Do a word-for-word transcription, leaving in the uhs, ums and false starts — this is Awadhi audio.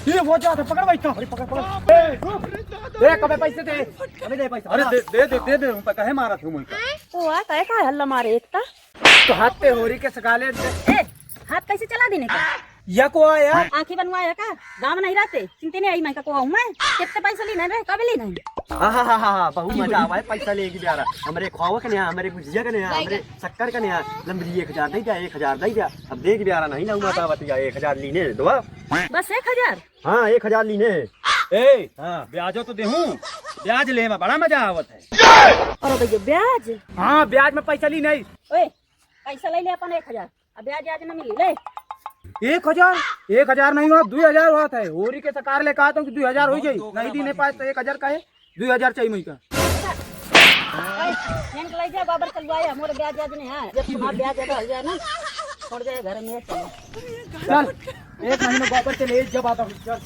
ये वो जात है, पकड़ भाई, अरे पकड़, पकड़। ए, रुक। दे, कबे पैसे दे। अबे दे पैसा। अरे दे, दे, दे, दे, दे, हम पे काहे मारत हो मुझे? ओ, आ, काहे का हल्ला मारे इतना? तो हाथ पे होरी के सकाले दे। ए, हाथ कैसे चला देने का? या को आया? आँखी बनवाया का? गाँव नहीं रहते, चिंते नहीं आई मैं का को आऊँ मैं? कितने पैसे ली नहीं रे, कब ली नहीं? हाँ, हाँ, हाँ, हाँ, हाँ, बहुत मजा आवा है पैसा लेके जा रहा। हमरे खोवा के नहीं, हमरे गुजिया के नहीं, हमरे शक्कर के नहीं, लंबी एक हजार दे दिया, एक हजार दे दिया। अब देख भी आ रहा नहीं ना, हुआ था बतिया, एक हजार लीने दो। बस एक हजार? हाँ, एक हजार लीने। ए, हाँ। ब्याजो तो देहूँ, ब्याज ले में बड़ा मजा आवत है। अरे भैया, ब्याज? हाँ, ब्याज में पैसा ली नहीं। ओए, पैसा ले ले अपन एक हजार, अब ब्याज आज न मिली, ले। एक हजार? एक हजार नहीं हुआ, दुई हजार हुआ था। होरी के सकार ले कहा था कि दुई हजार हो जाई, नहीं दीने पाए तो एक हजार का है। दुई हजार चाहिए मुझका। ए, इनके ले जा, गोबर चलवाया, मोर ब्याज आज नहीं है। जब तुम्हारा ब्याज ज्यादा हो जाए ना, छोड़ दे घर में, चलो। चल, एक महीना गोबर चले, जब आता हूँ, चल।